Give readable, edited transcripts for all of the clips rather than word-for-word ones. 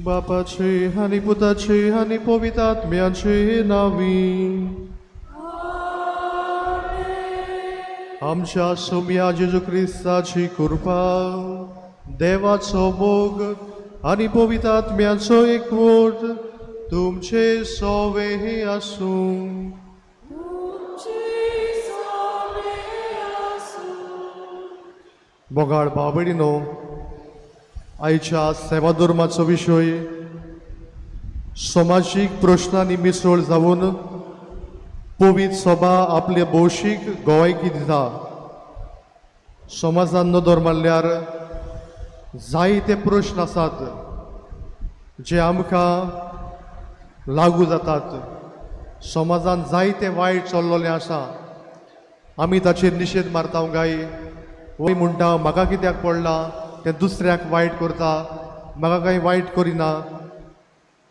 बापाचे आनी पुताचे आनी पवित्र आत्म्याचे नांवी आमच्या सोम्या जेजू क्रिस्ताची कृपा, देवाचो मोग आनी पवित्र आत्म्याचो एकवट तुमचे सोवे आसूं. मोगाळ भाव भयणीनो, आयच्या सेवाधर्माचो विशय समाजीक प्रश्नांनी मिसळ जावन पवित्र सभा आपले भौशीक गोवायकी दिता. समाजान नदर मारल्यार जायते प्रश्न आसात जे आमकां लागू जातात. समाजान जायते वायट चल्लेलें आसा, आमी ताचेर निशेध मारता काय वय म्हणटा म्हाका कित्याक पडलां तें दुसऱ्याक वायट करता, म्हाका कांय वायट करिना.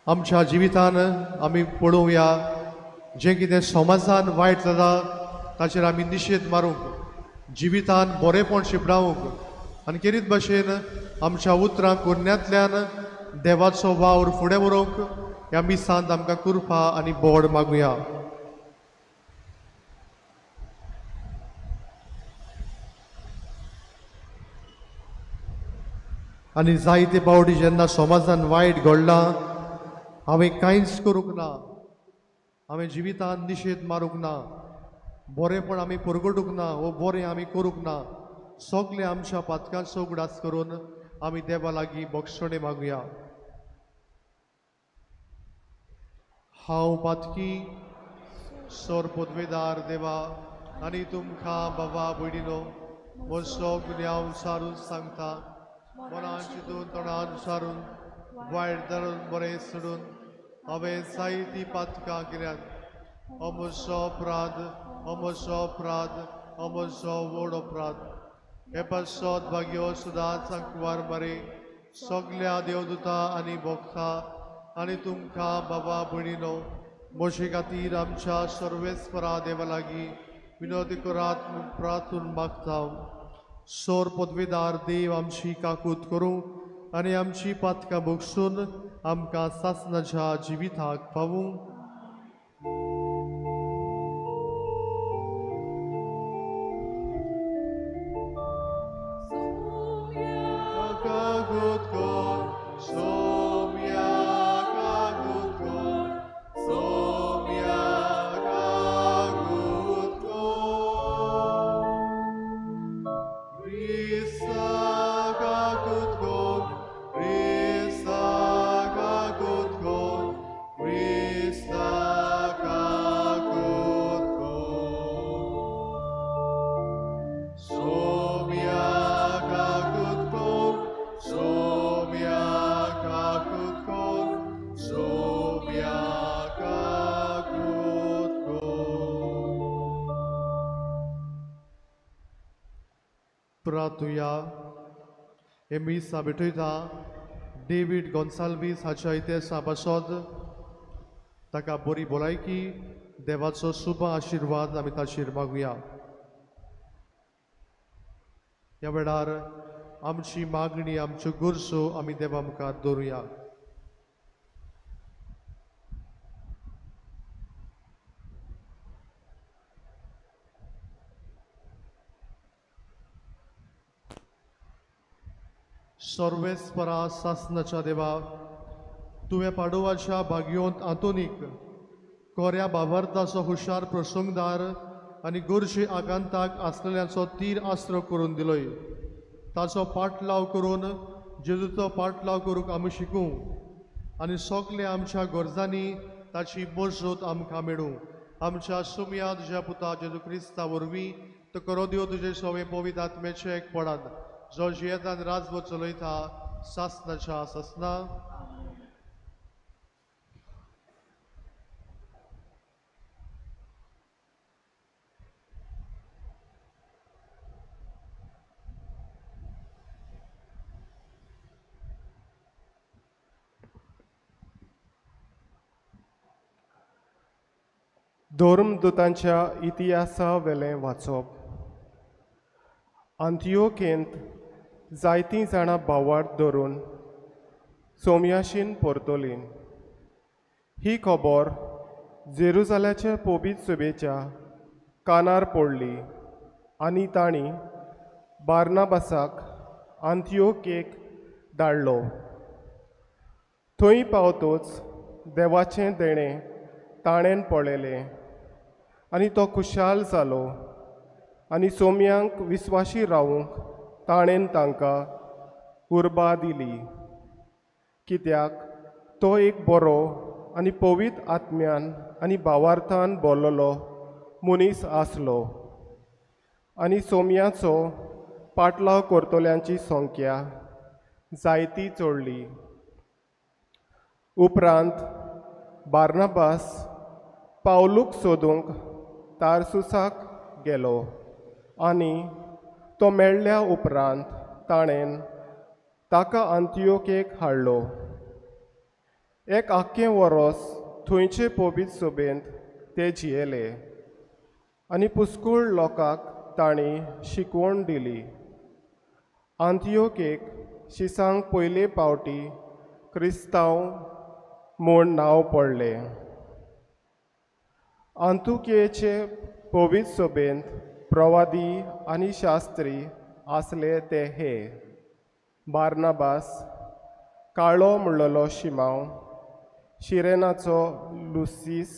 आमच्या जिवितान आमी पळोवया जें कितें समाजान वायट जाता ताचेर आमी निशेध मारूंक, जिवितान बरेंपण शिंपडावंक आनी केरीत भाशेन आमच्या उतरां कोरण्यांतल्यान देवाचो वावर फुडें व्हरूंक ह्या मिसांत आमकां कृपा आनी बोड मागुया. आनी जायते पावटी जेन्ना समाजान वायट घडलां हांवें कांयच करूंक ना, हांवें जिवितान निशेध मारूंक ना, बरेंपण आमी परगटूंक ना वो बरें आमी करूंक ना, सगळें आमच्या पातकांचो उगडास करून आमी देवा लागीं बक्षणे मागुया. हांव पातकी सोर पदवेदार देवा आनी तुमकां बाबा भयणीनो म्हजो गुन्यांव सारून सांगता, मनान चिंतून तोंडान सारून वायट धरून बरें सोडून हांवें जायतीं पातकां केल्यात. अमरसो अपराध, अमरसो अपराध, अमरसो व्हड अपराध. हे पासत भाग्यो सदांच आंकवार मरे सगल्या देवदूता आनी भोगता आनी तुमकां बाबा भयणीनो म्हजे खातीर आमच्या सर्वेस्परा देवा लागीं विनोदी करात प्रार्थून मागता. सोर पदवेदार देव आमची काकूत करूं आनी आमची पातकां भोगसून आमकां सासणाच्या जिविताक पावूं. प्रार्थुया. हे मिसा भेटयता डेवीड गोन्साल्वीस हाच्या इतिहासा पासत ताका बरी भलायकी, देवाचो शुभ आशिर्वाद आमी ताचेर मागुया. ह्या वेळार आमची मागणी, आमच्यो गरजो आमी देवा मुखार दवरुया. सर्वेस्परा सासनाच्या देवा, तुवें पाडोवाच्या भाग्योंत आंतोनीक कोऱ्या बाबार्थाचो हुशार प्रसंगदार आनी गोरशी आकांताक आसलेल्यांचो तीर आस्त्र करून दिलोय. ताचो पाटलाव करून जेजूचो पाटलाव करूंक आमी शिकूं आनी सगळे आमच्या गरजांनी ताची मजत आमकां मेळूं. आमच्या सुमया तुज्या पुता जेजू क्रिस्ता वरवीं तो करो देव तुजे सवे पवित्र आत्म्याचें एक पडान जो जियेतान राजवट चलयता सासनाच्या सासना. धर्मदूतांच्या इतिहासा वेलें वाचप. आंतियोकेंत जायतीं जाणां भावार्थ धरून सोमयाशीन परतलीं. ही खबर जेरुजाल्याचे पवित्र सभेच्या कानार पडली आनी तांणी बार्नाबासाक आंतियोकेक धाडलो. थंय पावतच देवाचें देणें ताणें पळयलें आनी तो खुशाल जालो आनी सोम्यांक विस्वाशी रावूंक ताणें तांकां उर्बा दिली, कित्याक तो एक बरो आनी पवित्र आत्म्यान आनी भावार्थान बोल्लोलो मनीस आसलो आनी सोम्याचो पाटलाव करतल्यांची संख्या जायती चडली. उपरांत बार्नाबास पावलूक सोदूंक तारसुसाक गेलो आनी तो मेळ्ळ्या उपरांत ताणें ताका आंतियोकेक हाडलो. एक आख्खें वरोस थंयचे पवित्र सभेंत ते जियेले आनी पुस्कूळ लोकांक तांणी शिकवण दिली. आंतियोकेक शिसांक पयले पावटी क्रिस्तांव म्हूण नांव पडलें. आंतुकेचे पवित्र सभेंत प्रवादी आनी शास्त्री आसले ते हे: बार्नाबास, काळो म्हणलेलो शिमांव, शिरेनाचो लुसीस,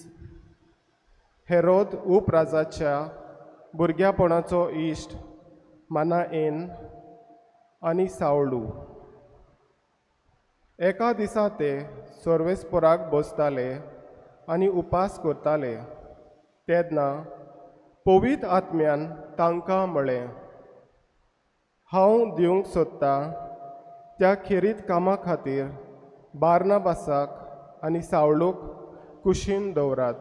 हेरोद उपराजाच्या भुरग्यापणाचो इश्ट मानाएन आनी सावळू. एका दिसा ते सर्वेस्पराक बसताले आनी उपास करताले तेन्ना पवित्र आत्म्यान तांकां म्हळें, हांव दिवंक सोदतां त्या खेरीत कामा खातीर बार्नाबासाक आनी सावळूक कुशीन दवरात.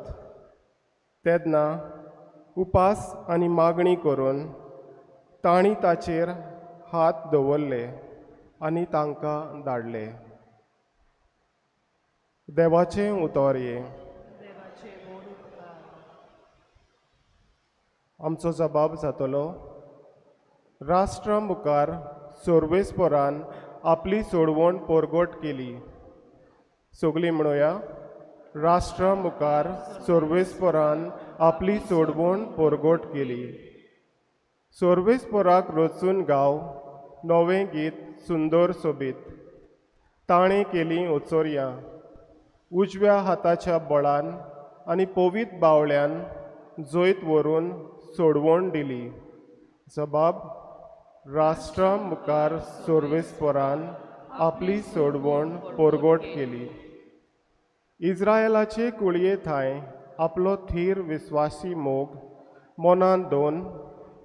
तेन्ना उपास आनी मागणी करून तांणी ताचेर हात दवरले आनी तांकां धाडले. देवाचें उतर हें. आमचो जबाब जातलो. राष्ट्रा मुखार सर्वेस्परान आपली सोडवण परगट केली. सगळीं म्हणुया, राष्ट्रा मुखार सर्वेस्परान आपली सोडवण परगट केली. सर्वेस्पराक रचून गाव नवें गीत सुंदर सोबीत. ताणें केली ओचोरयां उजव्या हाताच्या बळान आनी पवित्र बावळ्यान जैत व्हरून सोडवण दिली. जबाब: राष्ट्रा मुखार सर्वेस्परान आपली सोडवण परगट केली. इस्रायलाचे कुळये थांय आपलो थीर विस्वासी मोग मनान दोन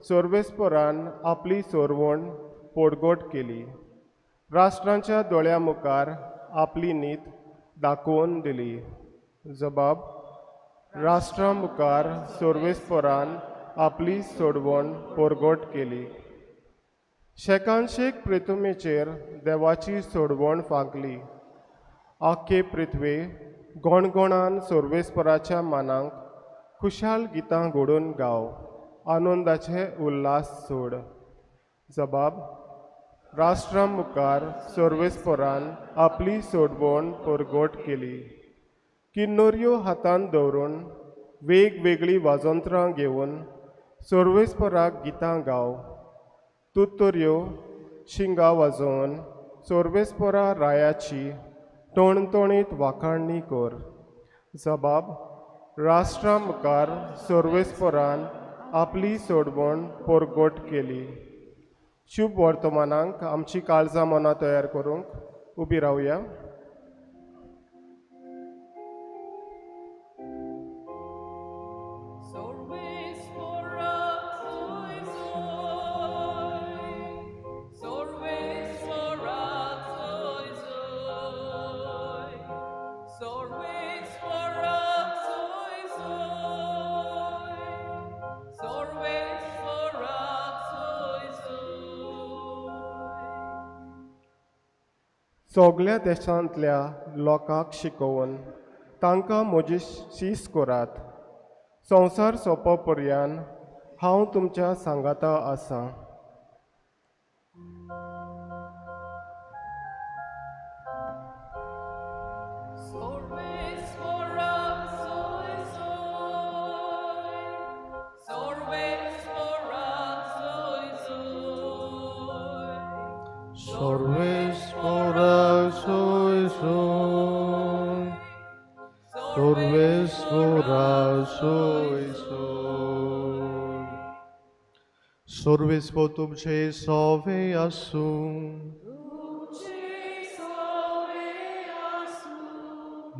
सर्वेस्परान आपली सोडवण परगट केली. राष्ट्रांच्या दोळ्या मुखार आपली नीत दाखोवन दिली. जबाब: राष्ट्रा मुखार सर्वेस्परान आपली सोडवण परगट केली. शेकानशेक पृथ्वीचेर देवाची सोडवण फांकली. आख्खे पृथ्वी गणगणान सर्वेस्पराच्या मानाक खुशाल गितां घडोवन गाव, आनंदाचे उल्हास सोड. जबाब: राष्ट्रा मुखार सर्वेस्परान आपली सोडवण परगट केली. किन्नोऱ्यो हातान दवरून वेगवेगळीं वाजंत्रां घेवन सर्वेस्पराक गितां गाव. तुत्तुऱ्यो शिंगां वाजोवन सोर्वेस्पोरा रायाची टणटणीत वाखाणणी कर। जबाब राष्ट्रा मुखार सोर्वेस्पोरान आपली सोडवण परगट केली। शुभ वर्तमानांक आमची काळजां मनां तयार करूंक उबी रावया। सगल्या देशांतल्या लोकांक शिकोवन तांकां म्हजी शीस करात। संवसार सोंपो पर्यान हांव तुमच्या सांगाता आसा। सर्वेस्पर तुमचे सवे आसूं।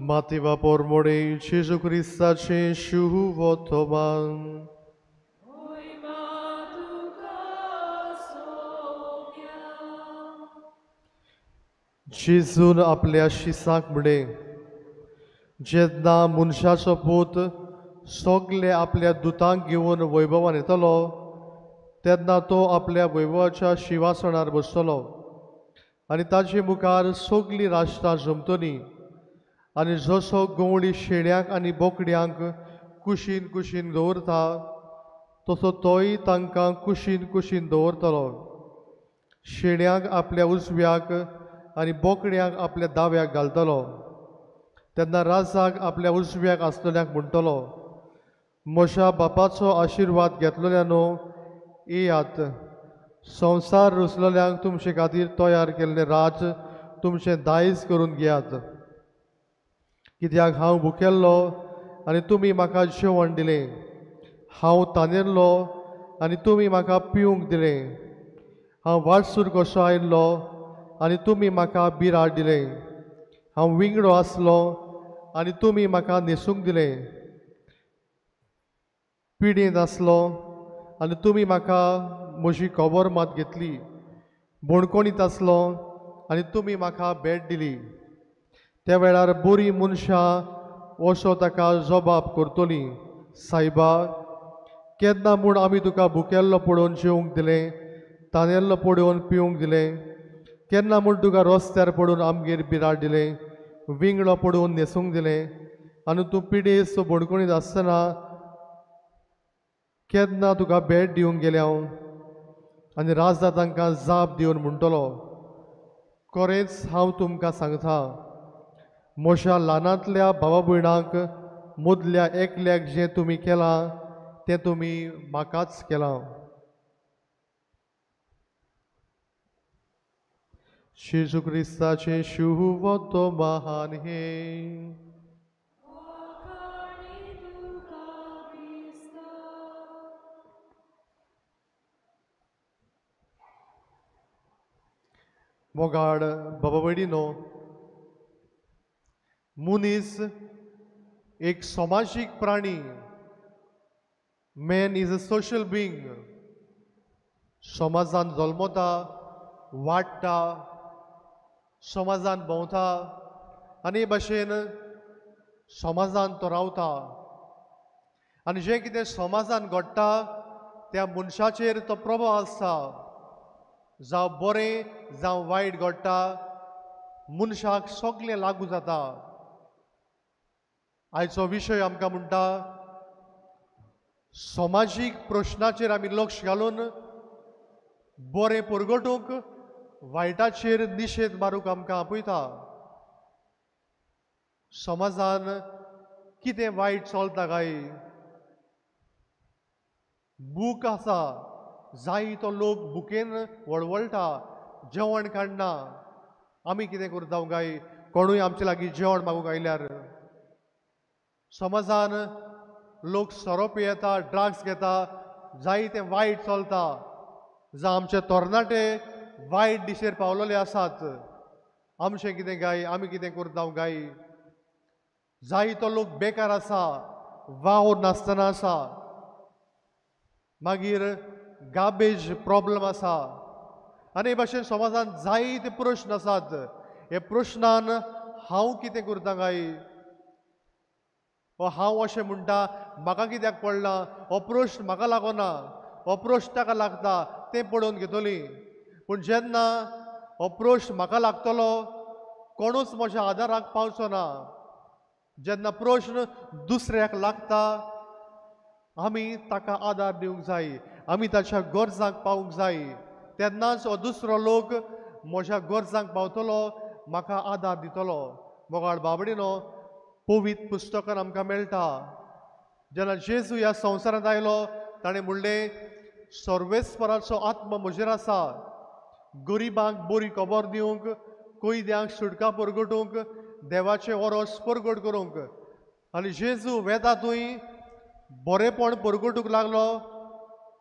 माती पोरमोडे जेजू क्रिस्ताचें शुभवर्तमान। जेजून आपल्या शिसाक म्हणलें, जेन्ना मनशाचो पूत सगळे आपल्या दुतांक घेवन वैभवान येतलो तेन्ना तो आपल्या वैभवाच्या शिवासनार बसतलो आनी ताचे मुखार सगळीं राष्ट्रां जमतलीं आनी जसो गवळी शेळ्यांक आनी बोकड्यांक कुशीन कुशीन दवरता तसो तोय तांकां कुशीन कुशीन दवरतलो। शेळ्यांक आपल्या उजव्याक आनी बोकड्यांक आपल्या दाव्याक घालतलो। तेन्ना राजाक आपल्या उजव्याक आसतल्यांक म्हणटलो, म्हज्या बापाचो आशिर्वाद घेतलेल्या न्हू येयात, संवसार रुसलेल्यांक तुमचे खातीर तयार केल्लें राज तुमचें दायज करून घेयात। कित्याक हांव भुकेल्लो आनी तुमी म्हाका जेवण दिलें, हांव तानेल्लो आनी तुमी म्हाका पिवंक दिलें, हांव वाटसूर कसो आयिल्लो आनी तुमी म्हाका बिराड दिलें, हांव विंगडो आसलो आनी तुमी म्हाका न्हेसूंक दिलें, पिडेंत आसलो आनी तुमी म्हाका म्हजी खबर मात घेतली, बोणकोणीत आसलो आनी तुमी म्हाका भेट दिली। त्या वेळार बरीं मनशां असो ताका जबाब करतलीं, सायबा केन्ना म्हूण आमी तुका भुकेल्लो पळोवन जेवंक दिलें, तानेल्लो पळोवन पिवंक दिलें, केन्ना म्हूण तुका रस्त्यार पडून आमगेर बिराड दिलें, विंगडो पडून न्हेसूंक दिलें आनी तूं पिडेस्त बोणकोणीत आसतना केन्ना तुका भेट दिवंक गेलें हांव? आनी राजा तांकां जाप दिवन म्हणटलो, खरेंच हांव तुमकां सांगता, म्हज्या ल्हानांतल्या भावा भयणांक मदल्या एकल्याक जें तुमी केलां तें तुमी म्हाकाच केलां। जेजू क्रिस्ताचें शुभवर्तमान हें। मोगाड बाबा भयणीनो, मनीस एक समाजीक प्राणी, man is a social being. समाजान जल्मता, वाडटा, समाजान भोंवता आनी हे भाशेन समाजान तो रावता आनी जें कितें समाजान घडटा त्या मनशाचेर तो प्रभाव आसता। जावं बरें जावं वायट घडटा मनशाक सगळें लागू जाता। आयचो विशय आमकां म्हणटा समाजीक प्रश्नाचेर आमी लक्ष घालून बरें परगटूंक वायटाचेर निशेध मारूंक आमकां आपयता। समाजान कितें वायट चलता काय, भूक आसा, जाय तो लोक भुकेन वळवळटा, जेवण काडना। आमी कितें करता काय? कोणूय आमचे लागीं जेवण मागूंक आयल्यार समाजान लोक सोरो पियेता, ड्रग्स घेता, जायते वायट चलता, जावं आमचे तरणाटे वायट दिशेर पावलेले आसात। आमचें कितें गाय? आमी कितें करता गाय? जायतो लोक बेकार आसा, वावर नासतना आसा, मागीर गार्बेज प्रॉब्लम आसा आनी हे भाशेन समाजान जायते प्रश्न आसात। हे प्रश्नान हांव कितें करता काय? ओ हांव अशें म्हणटा म्हाका कित्याक पडलां? हो प्रश्न म्हाका लागना, हो प्रश्न ताका लागता, तें पळोवन घेतली। पूण जेन्ना हो प्रश्न म्हाका लागतलो कोणूच म्हज्या आदाराक पावचो ना। जेन्ना प्रश्न दुसऱ्याक लागता आमी ताका आदार दिवंक जाय, आमी ताच्या गरजांक पावूंक जाय, तेन्नाच हो दुसरो लोक म्हज्या गरजांक पावतलो, म्हाका आदार दितलो। मोगाळ बाबडीनो, पवित्र पुस्तकान आमकां मेळटा जेन्ना जेजू ह्या संवसारांत आयलो ताणें म्हणलें, सर्वेस्पराचो आत्मा म्हजेर आसा, गरिबांक बरी खबर दिवंक, कैद्यांक सुटका परगटूंक, देवाचें ओरोस परगट करूंक। आनी जेजू वेता थंय बरेपण परगटूंक लागलो,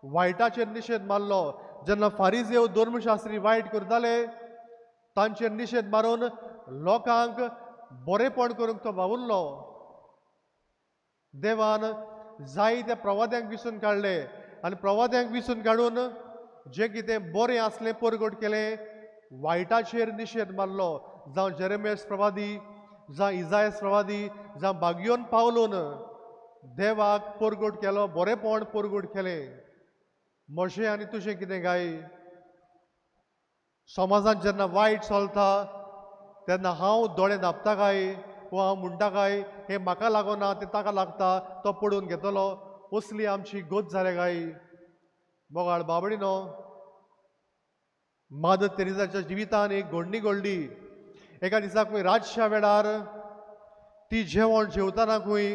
वायटाचेर निशेध मारलो। जेन्ना फारिजेव धर्मशास्त्री वायट करताले तांचेर निशेध मारून लोकांक बरेपण करूंक तो वावुरलो। देवान जायत्या प्रवाद्यांक विसून काडले आनी प्रवाद्यांक विसून काडून जें कितें बरें आसलें परगट केलें, वायटाचेर निशेध मारलो। जावं जेरेमियास प्रवादी, जावं इजायस प्रवादी, जावं बागियोन पावलून देवाक परगट केलो, बरेपण परगट केलें। म्हजें आनी तुजें कितें गाय? समाजांत जेन्ना वायट चलता तेन्ना हांव दोळे धांपता काय वो हांव म्हणटा काय हें म्हाका लागना तें ताका लागता, तो पडून घेतलो, असली आमची गत जाल्या काय? मोगाळ बाबडीनो, मादर तेरेजाच्या जिवितान एक घडणी घडली। एका दिसा खंय रातच्या वेळार ती जेवण जेवतना खंय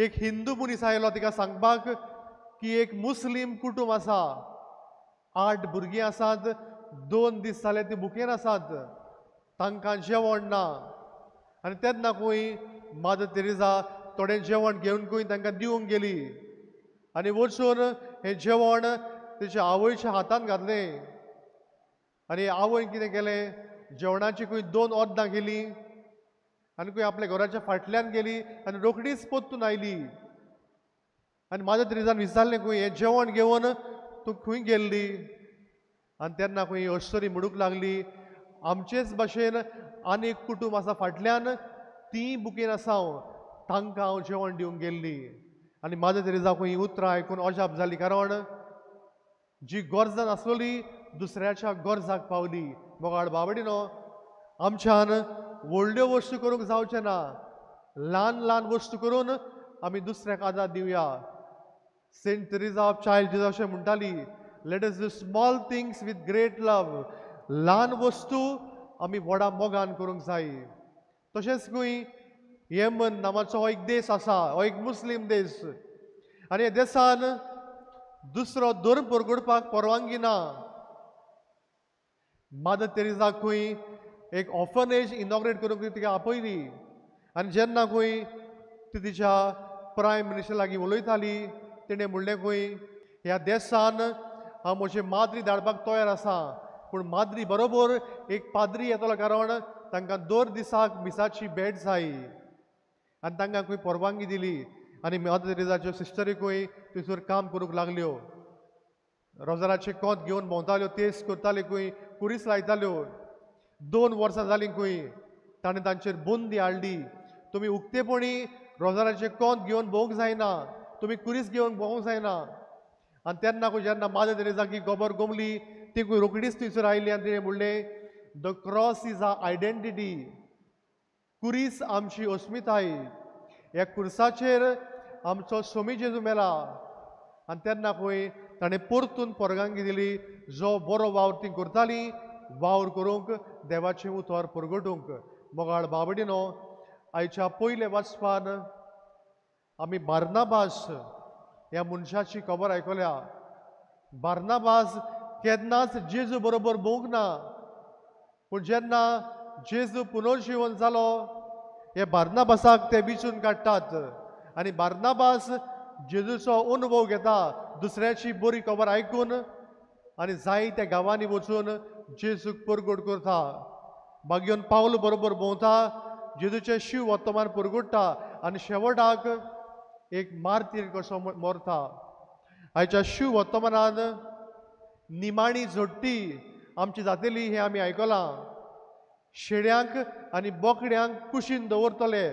एक हिंदू मनीस आयलो तिका सांगपाक की एक मुस्लीम कुटूंब आसा, 8 भुरगीं आसात, 2 दीस जाले ती भुकेन आसात, तांकां जेवण ना। आनी तेन्ना खंय मादर तेरेजा थोडें जेवण घेवन खंय तांकां दिवंक गेली आनी वचून हें जेवण तेच्या आवयच्या हातान घातलें। आनी आवयन कितें केलें, जेवणाची खंय 2 अर्दां गेली आनी खंय आपल्या घराच्या फाटल्यान गेली आनी रोखडीच परतून आयली। आनी मादर तेरेजान विचारलें खंय हें जेवण घेवन तूं खंय गेल्ली? आनी तेन्ना खंय अस्तरी म्हणूंक लागली, आमचेच भाशेन आनी एक कुटूंब आसा फाटल्यान, तीं बुकेन आसा, हांव तांकां हांव जेवण दिवंक गेल्ली। आनी मादर तेरेजा खंय उतरां आयकून अजाप जाली, कारण जी गरजान आसलोली दुसऱ्याच्या गरजाक पावली। मोगाळ बाबडीनो, आमच्यान व्हडल्यो वस्तू करूंक जावचें ना, ल्हान ल्हान वस्तू करून आमी दुसऱ्याक आदार दिवया। Saint Teresa of Child Jesus अशें म्हणटाली, let us do small things with great love. ल्हान वस्तू आमी व्हडा मोगान करूंक जाय। तशेंच खंय येमन नांवाचो हो एक देश आसा, हो एक मुस्लीम देश आनी ह्या देसान दुसरो धर्म परगटपाक परवानगी ना। मादर तेरेजा खंय एक ऑर्फनेज इनॉग्रेट करूंक तिका आपयली आनी जेन्ना खंय ती तिच्या प्रायम मिनिस्टर लागीं उलयताली तिणें म्हणलें खंय ह्या देसान हांव म्हजी माद्री धाडपाक तयार आसा, पूण माद्री बरोबर एक पाद्री येतलो, कारण तांकां दर दिसाक मिसाची भेट जाय। आनी तांकां खंय परवानगी दिली आनी मादर तेरेजाच्यो सिस्टरी खंय थंयसर काम करूंक लागल्यो, रोजाराचें कोंत घेवन भोंवताल्यो, तेस करताल्यो, खंय कुरीस लायताल्यो। 2 वर्सां जालीं खंय ताणें तांचेर बंदी हाडली, तुमी उक्तेपणी रोजाराचें कोंत घेवन भोंवूंक जायना, तुमी कुरीस घेवन भोंवूंक जायना। आनी तेन्ना खंय जेन्ना मादर तेरेजाक ही खबर गोमली ती खंय रोखडीच थंयसर आयली आनी तिणें म्हणलें, the cross is our identity, कुरीस आमची अस्मिताय, ह्या कुर्साचेर आमचो स्वामी जेजू मेला। आनी तेन्ना खंय ताणें परतून परवानगी दिली, जो बरो वावर ती करताली वावर करूंक, देवाचें उतर परगटूंक। मोगाळ बाबडीनो, आयच्या पयले वाचपान आमी बार्नाबास ह्या मनशाची खबर आयकल्या। बार्नाबास केन्नाच जेजू बरोबर भोंवूंक ना, पूण जेन्ना जेजू पुनर्जीवन जालो हे बार्नाबासाक ते विचून काडटात आनी बार्नाबास जेजूचो अनुभव घेता, दुसऱ्याची बरी खबर आयकून आनी जाय त्या गांवांनी वचून जेजूक परगट करता. मागीर पावल बरोबर भोंवता, जेजूचें शिव वर्तमान परगट्टा आनी शेवटाक एक मार्तीर कसो मरता. आयच्या शिव वर्तमानान निमाणी झोडटी आमची जातली हें आमी आयकलां. शेड्यांक आनी बोकड्यांक कुशीन दवरतले,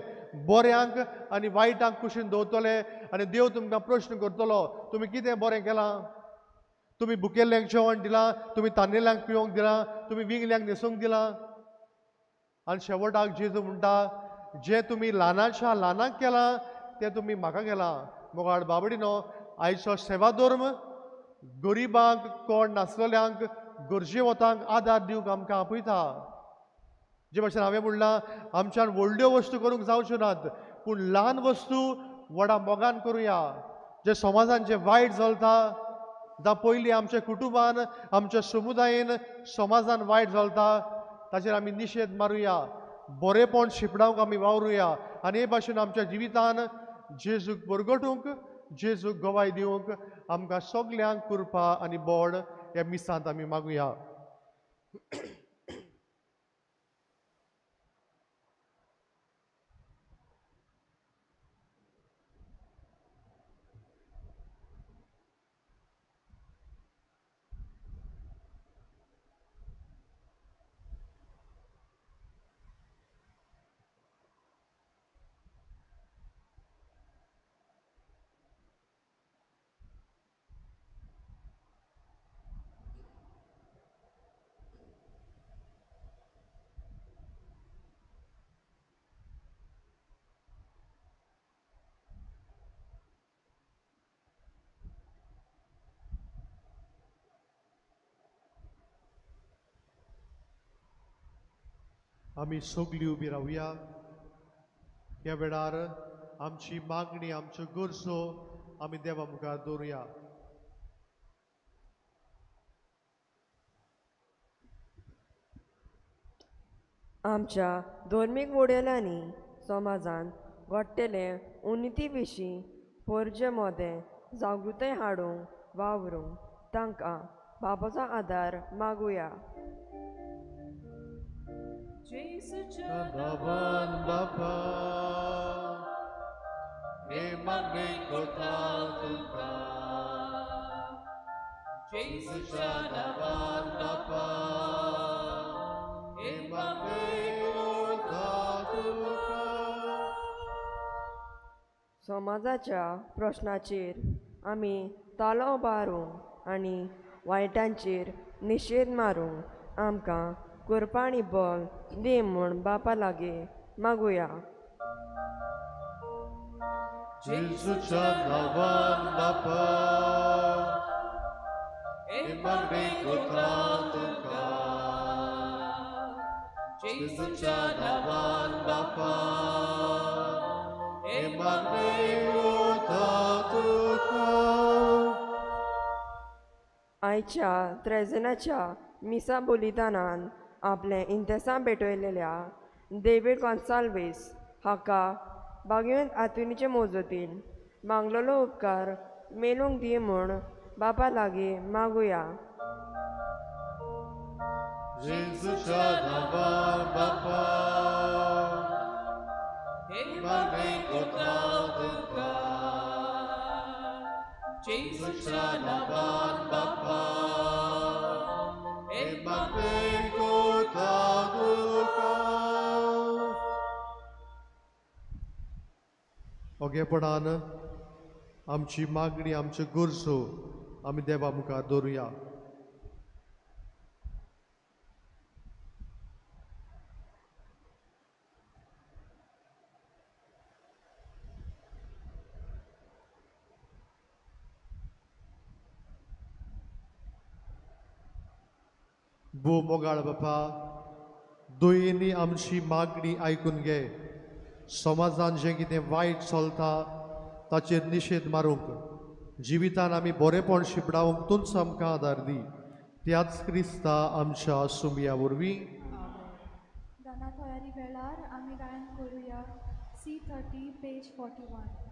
बऱ्यांक आनी वायटांक कुशीन दवरतले आनी देव तुमकां प्रश्न करतलो, तुमी कितें बरें केलां? तुमी भुकेल्ल्यांक जेवण दिलां, तुमी तानेल्यांक पिवंक दिलां, तुमी विंगल्यांक न्हेसूंक दिलां. आनी शेवटाक जेजू म्हणटा, जें तुमी ल्हानाच्या ल्हानाक केलां तें तुमी म्हाका केलां. मोगाळ बाबडीनो, आयचो सेवाधर्म गरिबांक, कोण नासलेल्यांक, गरजेवतांक आदार दिवंक आमकां आपयता. जे भाशेन हांवें म्हणलां, आमच्यान व्हडल्यो वस्तू करूंक जावच्यो नात, पूण ल्हान वस्तू व्हडा मोगान करुया. जे समाजान जें वायट चलता, जावं पयलीं आमच्या कुटुंबान, आमच्या समुदायेन, समाजान वायट चलता ताचेर आमी निशेध मारुया, बरेपण शिंपडावंक आमी वावरुया आनी हे भाशेन आमच्या जिवितान जेजूक बरगटूंक, जेजूक गवाय दिवंक आमकां सगल्यांक कृपा आनी बोड ह्या मिसांत आमी मागुया. आमी सगळीं उबी रावया. ह्या वेळार आमची मागणी, आमच्यो गरजो आमी देवा मुखार दवरुया. आमच्या धर्मीक वडिलांनी समाजान घडटले उन्नती विशीं पोरजे मोदें जागृताय हाडूंक वावरूंक तांकां बाबाचो आदार मागुया. जेजूच्या नांवान बापा, हे मागणें करता तुका. जेजूच्या नांवान बापा, हे मागणें करता तुका. समाजाच्या प्रश्नाचेर आमी तालो बारूंक आनी वायटांचेर निशेध मारूंक आमकां कृपा आनी बल दी म्हूण बापा लागीं मागुया. जेजूच्या नांवान बापा, हे मागणें करता तुका. जेजूच्या नांवान बापा, हे मागणें करता तुका. आयच्या त्रेजनाच्या मिसा बलिदानान आपलें इंतेसां भेटयलेल्या डेवीड गोन्साल्वीस हाका बागेंत आतुनीचे मोजतीन मागलेलो उपकार मेलूंक दी म्हूण बापा लागीं मागुया. जेजूच्या नांवान बापा, हे मागणें करता तुका. जेजूच्या नांवान बापा, हे मागणें करता तुका. ओगेपणान आमची मागणी, आमच्यो गरजो आमी देवा मुखार दवरुया. भो मोगाळ बापा, दोयेंनी आमची मागणी आयकून घे. समाजान जें कितें वायट चलता ताचेर निशेध मारूंक, जिवितान आमी बरेपण शिंपडावंक तूंच आमकां आदार दी. त्याच क्रिस्ता आमच्या सुमया वरवीं. तयारी वेळार आमी गायन करुया C30 page 41.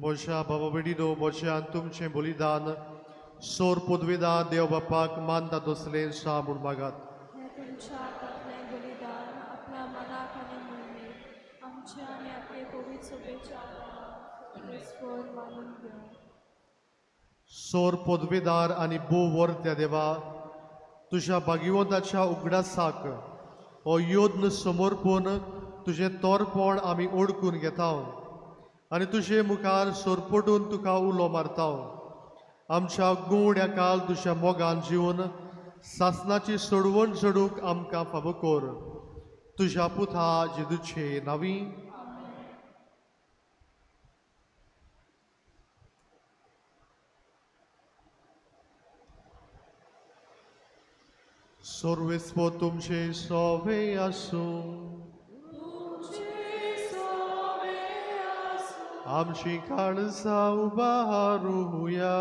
म्हज्या बाबा भयणीनो, म्हज्यान तुमचें बलिदान सोर पदवेदार देव बापाक मानता तसलें सा म्हूण मागात. हें तुमच्या हातांतलें बलिदान आपल्या मनाक आनी मोहिमेक आमच्या आनी आपले पवित्र सभेच्या मानून घेवं. सोर पदवेदार आनी भोव वर्त्या देवा, तुज्या भागिवंताच्या उगडासाक हो यत्न समर्पून तुजें तोरपण आमी ओडकून घेता आनी तुजे मुखार सोरपटून तुका उलो मारता. आमच्या गुण्या काल तुज्या मोगान जिवन सासनाची सोडवण चडूंक आमकां फावो कर. तुज्या पुता जेजूचे नांवी. सर्वेस्पर तुमचे सोवे आसूं. आमची काळजां उबारुया.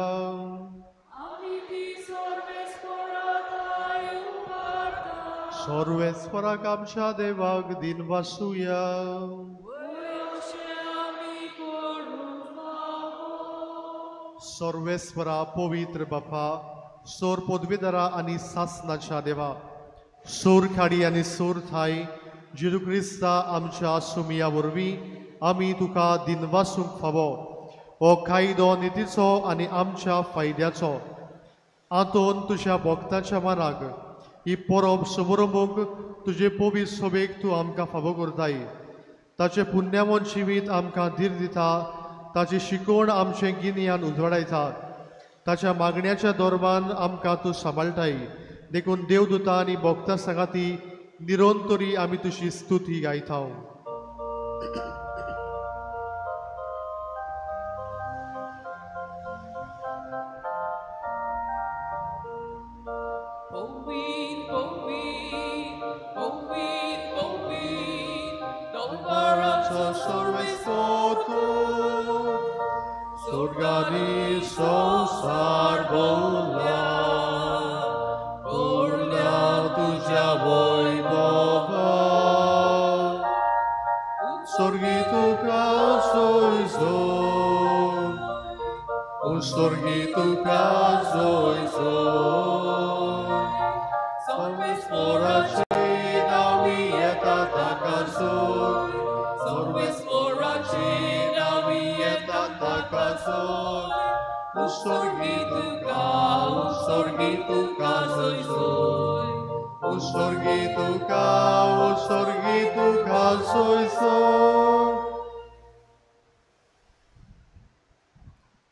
सर्वेस्पराक आमच्या देवाक दिन वासुया. सर्वेस्परा पवित्र बापा, सोर पदवेदारा आनी सासनाच्या देवा, सोर खाडी आनी सोर थाय जेजू क्रिस्ता आमच्या सुमिया वरवीं आमी तुका दिनवासूंक फावो. हो कायदो नितीचो आनी आमच्या फायद्याचो. आंतोन तुज्या भक्ताच्या मनाक ही परब समारंभूंक तुजे पवित्र सभेक तूं आमकां फावो करताय. ताचें पुण्यावन जिवीत आमकां धीर दिता, ताची शिकवण आमचें गिन्यान उजवाडायता, ताच्या मागण्याच्या दरम्यान आमकां तूं सांबाळटाय. देखून देवदूता आनी भक्ता सांगाती निरंतरी आमी तुजी स्तुती गायता.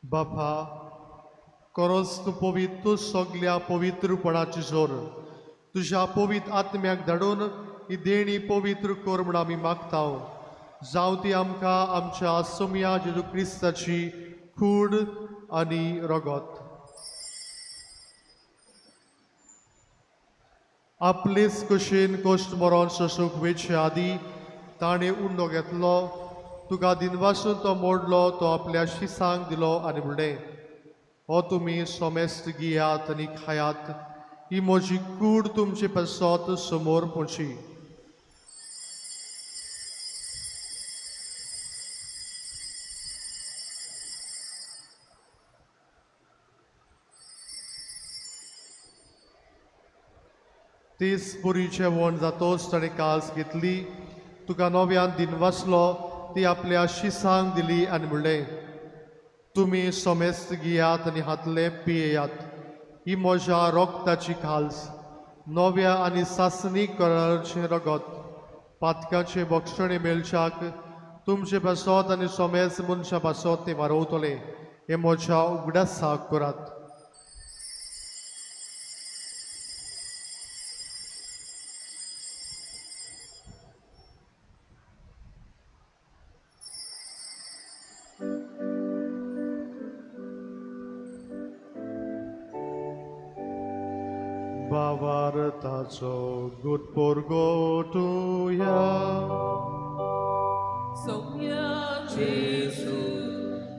बापा, करोस तूं पवित्र सगल्या पवित्रपणाची जोर तुज्या पवित्र आत्म्याक धाडून ही देणी पवित्र कर म्हूण आमी मागता. जावं ती आमकां आमच्या सोम्या जेजू क्रिस्ताची कूड आनी रगत. आपलेच कशेन कश्ट मरोन सोसूंक वेचे आदी ताणें उंडो घेतलो, तुका दिनवासून तो मोडलो, तो आपल्या शिसांक दिलो आनी म्हणलें, हो तुमी सोमेस्त घेयात आनी खायात, ही म्हजी कूड तुमचे पासत समोर पोची. तीस पुरी जेवण जातोच ताणें कास घेतली, तुका नव्यान दिनवासलो, ती आपल्या शिसांक दिली आनी म्हणलें, तुमी सोमेस्त घेयात आनी हातले पियेयात, ही म्हज्या रोगताची खाल्स, नव्या आनी सासणी कराराचें रगत, पातकाचें बक्षणें मेळच्याक तुमचे पासत आनी सोमेस्त मनशां पासत तें वारोवतलें. हें म्हज्या उगडासाक करात. भावार्थाचो गुटपोरगोटुया. सोम्या जेजू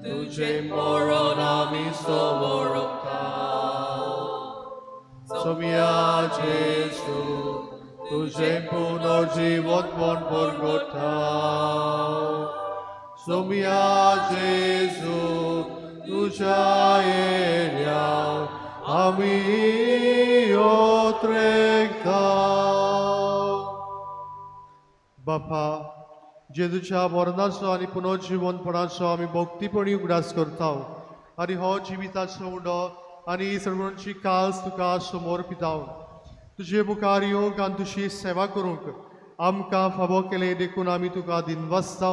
तुजें मरण आमी समोरता. सोम्या जेजू तुजें पुनर्जीवनपण परगटा. सोम्या जेजू तुज्या येण्या आमी ओत्रेकता. बापा, जेजूच्या मरणाचो आनी पुनर्जीवनपणाचो आमी भक्तीपणी उगडास करता आनी हो जिविताचो उंडो आनी सगळ्यांची काल्स तुका समोर पिता. तुजे मुखार येवंक आनी तुजी सेवा करूंक आमकां फावो केलें देखून आमी तुका दिनवासता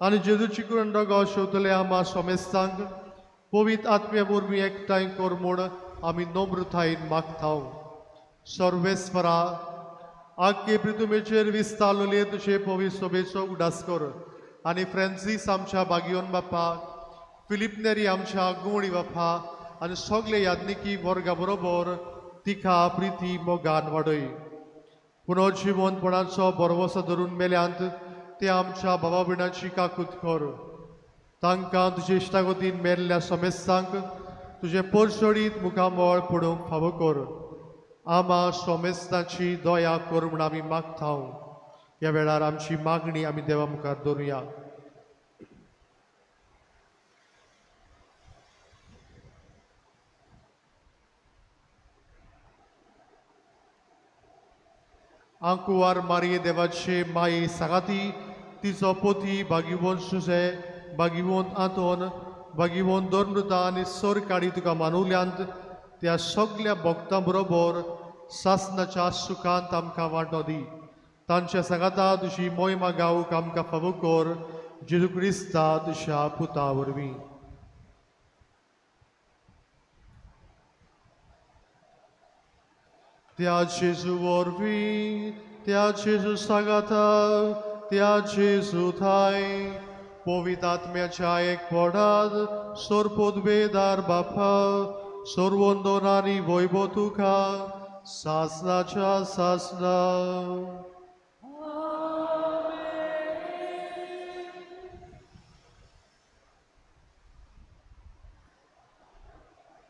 आनी जेजूची कुरण रगत शेवतले आमा सोमेस्तांक पवित्र आत्म्या वरवीं एकठांय कर म्हूण आमी नम्रतायेन मागता. सर्वेस्परा, आख्खे पृथ्वीचेर विस्तारलेले तुजे पवित्र सभेचो उडास कर आनी फ्रांसीस आमच्या बागियोन बापा, फिलीप नेरी आमच्या गुवणी बापा आनी सगळे याज्ञिकी वर्गा बरोबर तिका प्रिती मोगान वाडय. पुनर्जिवनपणाचो भरवसो धरून मेल्यांत ते आमच्या बाबा भयणाची काकूत कर. तांकां तुजे इश्टागतीन मेल्ल्या सोमेस्तांक तुजें परसोडीत मुखामळ पडूंक फावो कर. आमा सोमेस्ताची दया कर म्हूण आमी मागता. ह्या वेळार आमची मागणी आमी देवा मुखार दवरुया. आंकुवार मारये देवाचे माये सांगाती तिचो पोती भागीवंत सुसे, भागीवंत आंतोन, भागीवंत दोर्मृता आनी सरकाडी तुका मानवल्यांत त्या सगल्या भक्तां बरोबर सासनाच्या सुखांत आमकां वांटो दी. तांच्या सांगाता तुजी मोहिमा गावूंक आमकां फावो कर, जेजू क्रिस्ता तुज्या पुता वरवीं. त्या जेजू वरवीं, त्या जेजू सांगाता, त्या जेजू थाय पवित्र आत्म्याच्या एकपणात सोरपोदवेदार बापा, सर्वंदनानी वैभव तुका सासनाच्या सासना.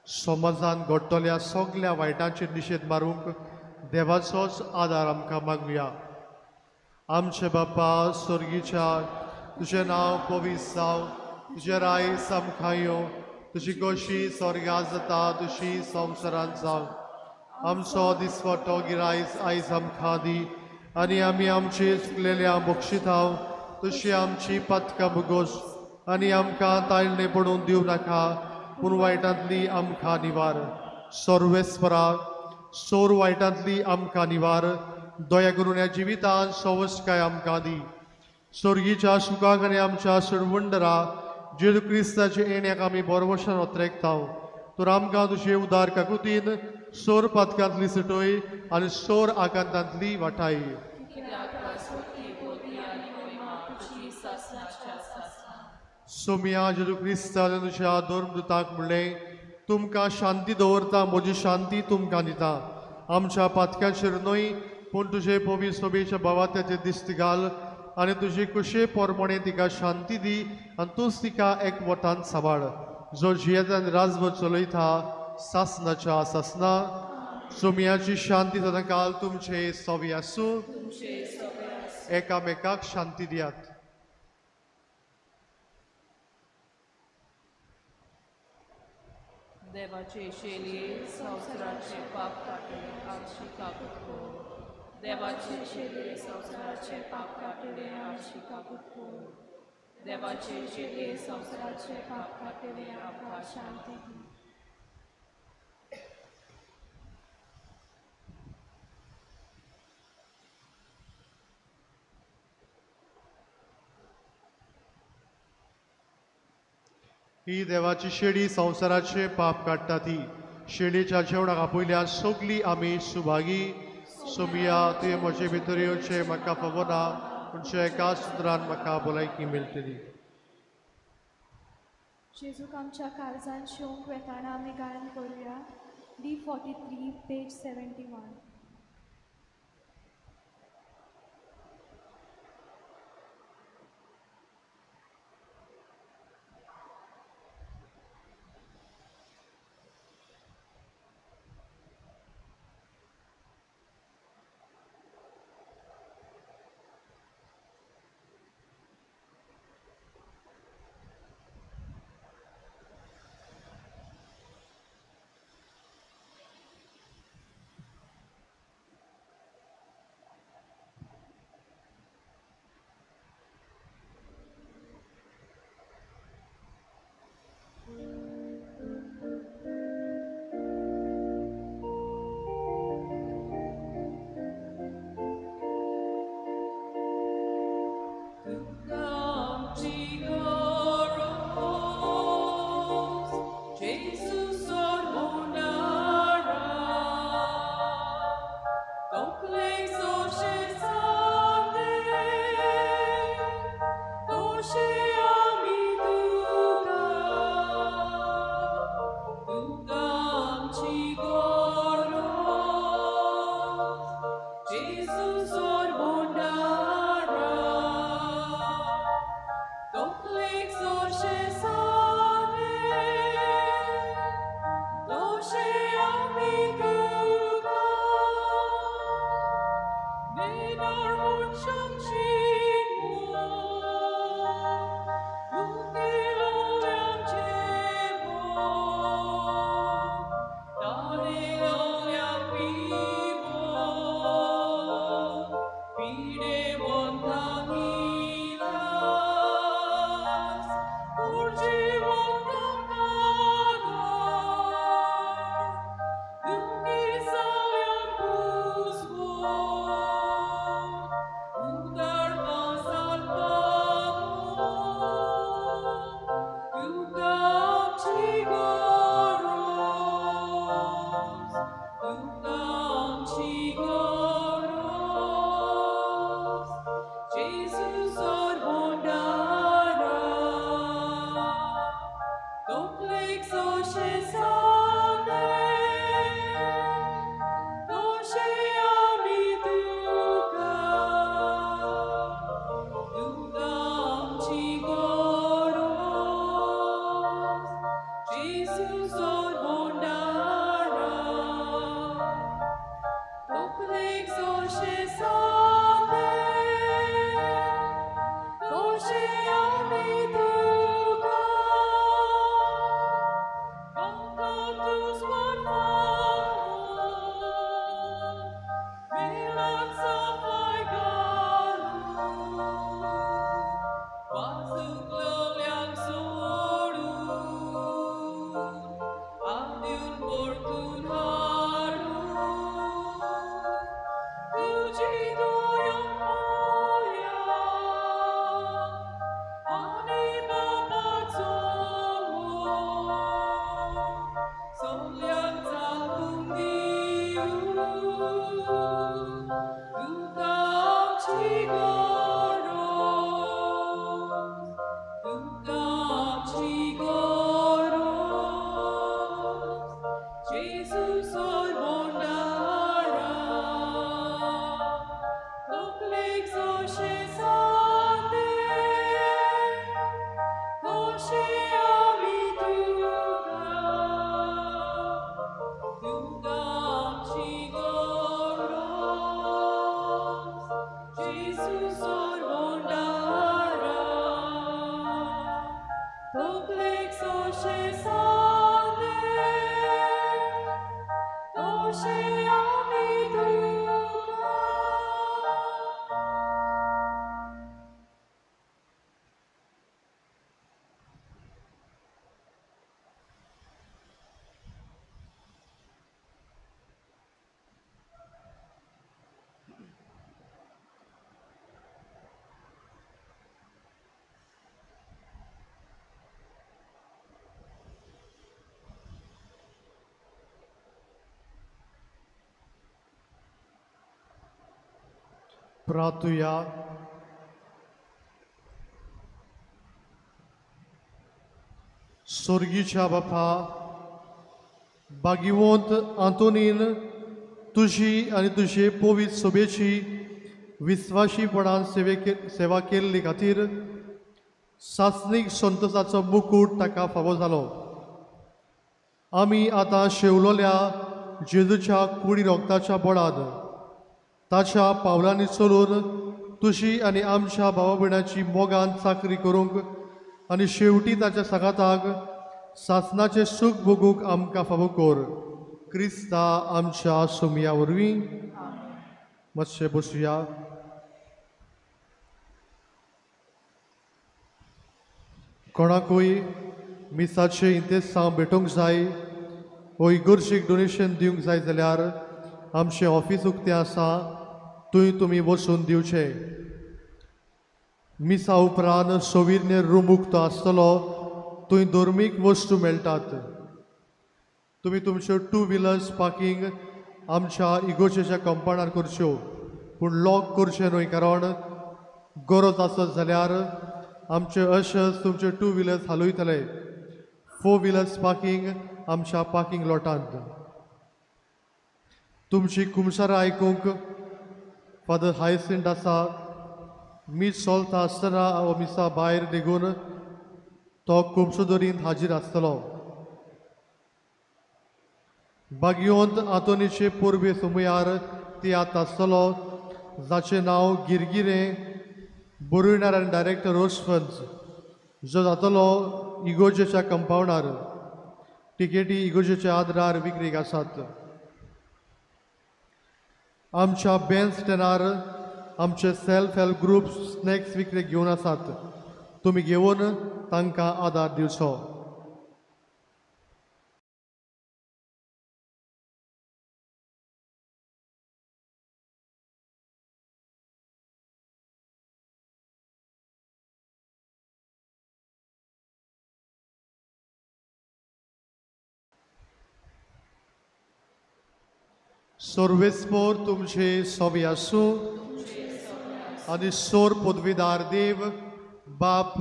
समाजान घडटल्या सगल्या वायटांचेर निशेध मारूंक देवाचोच आदार आमकां मागुया. आमचे बापा स्वर्गीच्या, तुजें नांव पवित्र जावं, तुजें रायस आमकां येवं, तुजी गोशी स्वर्गांत जाता तशी संवसारांत जावं. आमचो दिसवटो गिरायस आयज आमकां दी आनी आमी आमची चुकलेल्या बक्षिताव तशी आमची पातकां भोगोस आनी आमकां ताळणे पडून दिवं नाका, पूण वायटांतली आमकां निवार. सर्वेस्परा, सोर वायटांतली आमकां निवार. दया करून ह्या जिवितांत सवसकाय आमकां दी. स्वर्गीच्या सुखाक आनी आमच्या सरवंडरा जेजू क्रिस्ताचे येण्याक आमी बरवशान ओत्रेकता. तर आमकां तुजे उदार काकुतीन सोर पातकांतली सुटोय आनी सोर आकांतांतली वाटाय. सोमिया जेजू क्रिस्तान तुज्या धर्मदूताक म्हणलें, तुमकां शांती दवरता, म्हजी शांती तुमकां दिता. आमच्या पातकांचेर न्हय पूण तुजे पवी सोबेच्या भावात्याचेर दिश्ट घाल आनी तुजे कुशे पोरमणे तिका शांती दी आनी तूंच तिका एकवटान सांबाळ, जो जियेता आनी राजवट चलयता सासनाच्या सासना. सोमियाची शांती सदांकाल तुमचे सोवी आसूं. एकामेकाक शांती दियात. देवाचे शेली संवसाराचे पाप काडटले आमची काकूत कर. देवाचे शेली संवसाराचे पाप काडटले आमची काकूत कर. देवाचे शेली संवसाराचे पाप काडटले आमकां शांती दी. ही देवाची शेडी संवसाराचे पाप काडटा ती शेडीच्या जेवणाक आपयल्या सगली आमी सुभागी. सोमिया तुवें म्हजे भितर येवचें म्हाका फावना, पूण एका सुत्रान म्हाका भलायकी मेळटली. जेजूक आमच्या काळजान शिवंक वेताना आमी गायन करुया. D43 page 71. Jesus. सोरवंडारा तकलेक सोशे सादे तशे आमी तुका. प्रार्थुया. स्वर्गीच्या बापा, भाग्यवंत आंतोनीन तुजी आनी तुजे पवित्र सभेची विस्वाशीपणान सेवा केल्ली खातीर सासणीक संतोसाचो मुकूट ताका फावो जालो. आमी आतां शेवलोल्या जेजूच्या कुडी रोगताच्या बळान ताच्या पावलांनी चलून तुजी आनी आमच्या भावा भयणाची मोगान चाकरी करूंक आनी शेवटी ताच्या सांगाताक सासनाचें सूख भोगूंक आमकां फावो कर. क्रिस्ता आमच्या सोमया वरवीं. मातशें बसुया. कोणाकूय मिसाचें इंतेसांव भेटोवंक जाय वो इगर्जेक डोनेशन दिवंक जाय जाल्यार आमचें ऑफीस उक्तें आसा, थंय तुमी वचून दिवचें. मिसा उपरांत सोविर्नेर रूम उक्तो आसतलो, थंय धर्मीक वस्तू मेळटात. तुमी तुमच्यो टू व्हिलर्स पार्कींग आमच्या इगोर्जेच्या कंपाउंडार करच्यो, पूण लॉक करचें न्हय, कारण गरज आसत जाल्यार आमचे अशर्स तुमचे टू व्हिलर्स हालयतले. फोर व्हिलर्स पार्कींग आमच्या पार्कींग लॉटांत. तुमची कुमसारां आयकूंक फादर हायसिंट आसा. मीस चलता आसतना वो मिसा भायर निगून तो कुमसोदोरींत हाजीर आसतलो. भाग्यवंत आंतोनीचे पोरबे सुमयार तियात्र आसतलो, जाचें नांव गिरगिरें, बरोवणार आनी डायरेक्टर रोजफन्स, जो जातलो इगोर्जेच्या कंपाउंडार. टिकेटी इगोर्जेच्या आदारार विक्रीक आसात. आमच्या बँड स्टँडार आमचे सेल्फ हेल्प ग्रुप स्नॅक्स विक्रेक घेवन आसात, तुमी घेवन तांकां आदार दिवचो. सर्वेस्पोर तुमचे सोबी आसूं आनी सोर पदवीदार देव बाप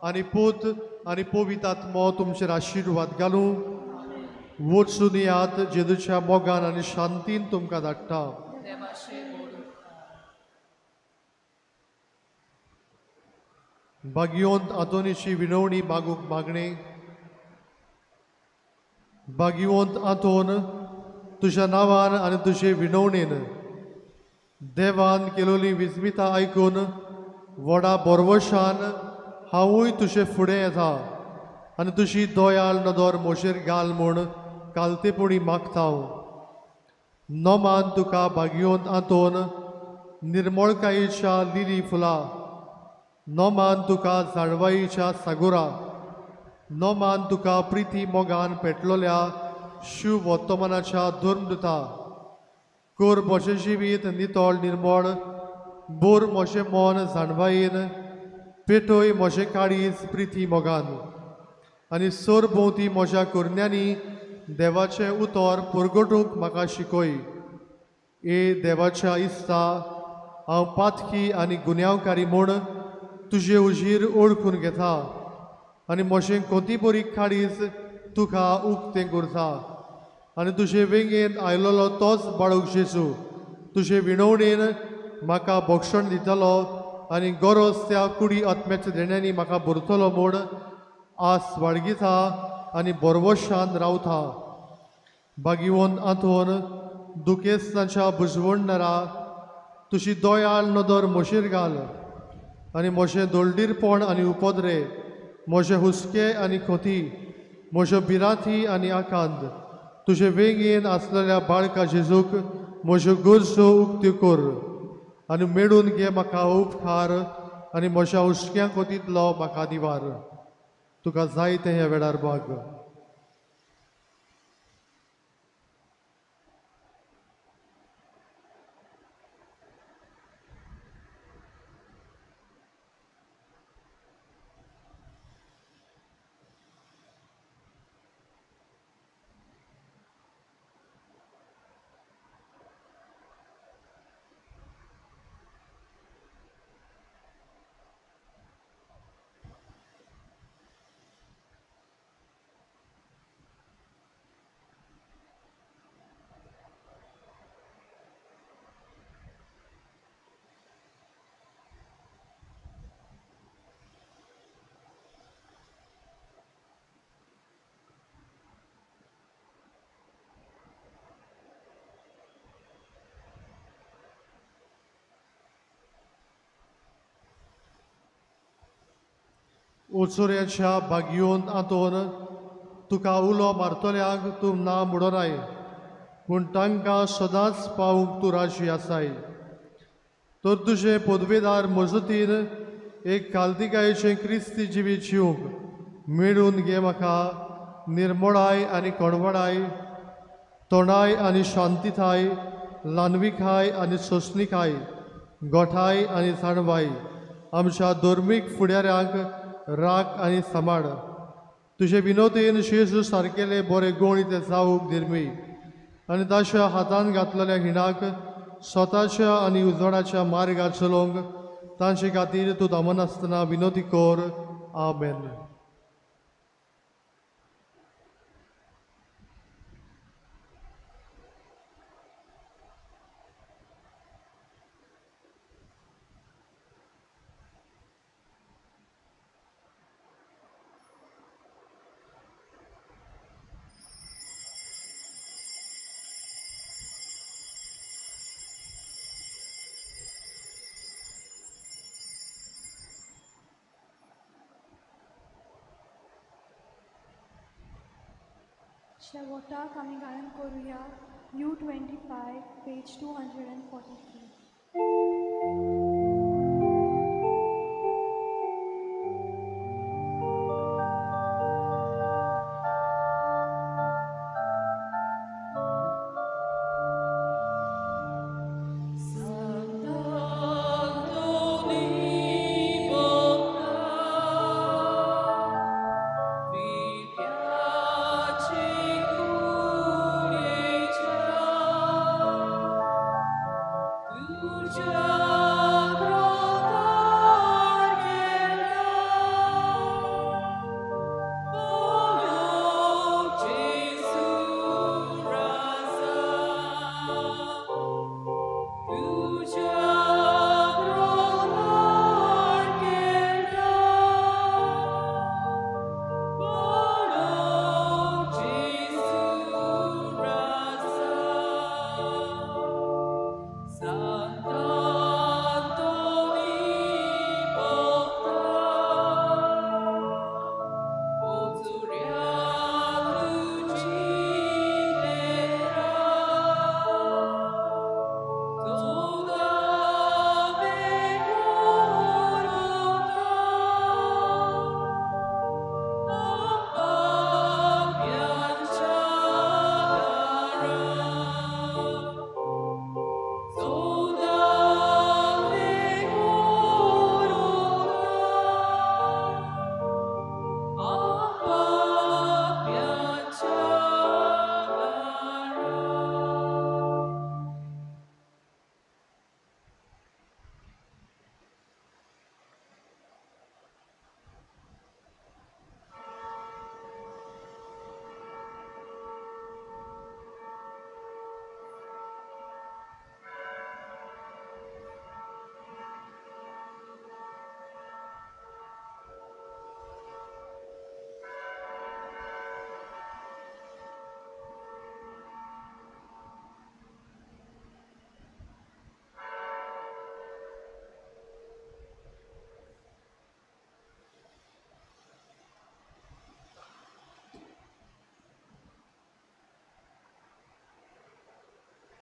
आनी पूत आनी पवित्र आत्मो तुमचेर आशिर्वाद घालूं. वचून यात जेजूच्या मोगान आनी शांतीन तुमकां धाडटा. भाग्यवंत आंतोनीची विनवणी मागूंक मागणें. भाग्यवंत आंतोन, तुज्या नांवान आनी तुजे विनवणेन देवान केलोली विस्मिता आयकून व्हडा बोरवशान हांवूय तुजे फुडें येता आनी तुजी दयाळ नदर म्हजेर घाल म्हूण कालतेपणी मागता हांव. नोमान तुका भाग्यवंत आंतोन निर्मळकायेच्या लिली फुलां, नोमान तुका जाणवायेच्या सागोरा, नोमान तुका प्रिती मोगान पेटलोल्या शिव वर्तमानाच्या धर्मदुता. कर म्हजें जिवीत नितळ निर्मळ, बोर म्हजें मन जाणवायेन, पेटय म्हजें काळीज प्रिती मोगान आनी सरभोंवती म्हज्या करण्यांनी देवाचें उतर परगटूंक म्हाका शिकय. ए देवाच्या इस्ता, हांव पातकी आनी गुन्यांवकारी म्हूण तुजे उजीर ओळखून घेता आनी म्हजें कोती बरी काळीज तुका उक्तें करता आनी तुजे वेंगेंत आयलोलो तोच बाळूक जेजू तुजे विणवणेन म्हाका भक्षण दितलो आनी गरज त्या कुडी आत्म्याच्या देण्यांनी म्हाका भरतलो म्हूण आस बाळगिता आनी बरवशान रावता. भाग्यवंत आंतोन दुखेस्तांच्या बुजवणणारा, तुजी दयाळ नदर म्हजेर घाल आनी म्हजें दोलदीरपण आनी उपद्रे, म्हजे हुस्के आनी खोती, म्हज्यो भिरांती आनी आकांत तुजे वेंगेन आसलेल्या बाळका जेजूक म्हज्यो गरजो उक्त्यो कर आनी मेळून घे म्हाका उपकार आनी म्हज्या हुस्क्या खोतींतलो म्हाका दिवार. तुका जाय तें ह्या वेळार भाग. ओचोऱ्याच्या भागयोन आंतोन तुका उलो मारतल्यांक तूं ना म्हणोनाय, पूण तांकां सदांच पावूंक तूं राजी आसाय. तर तुजें पदवेदार मजतीन एक कालदिकायेचें क्रिस्ती जिवीत जिवंक मेळून घे म्हाका निर्मळाय आनी कणवडाय, तोंडाय आनी शांतिताय, ल्हानविकाय आनी सोंसणिकाय, गोठाय आनी जाणवाय. आमच्या धर्मीक फुडाऱ्यांक राख आनी सांबाळ. तुजे विनोदीन जेजू सारकेले बरे गूण ते जावंक दिरमी आनी ताच्या हातान घातलेल्या हिणाक स्वताच्या आनी उजवाडाच्या मार्गार चलोवंक तांचे खातीर तूं दामनासतना विनोदी कर. आमेन. शेवटाक आमी गायन करुया U 25 page 243.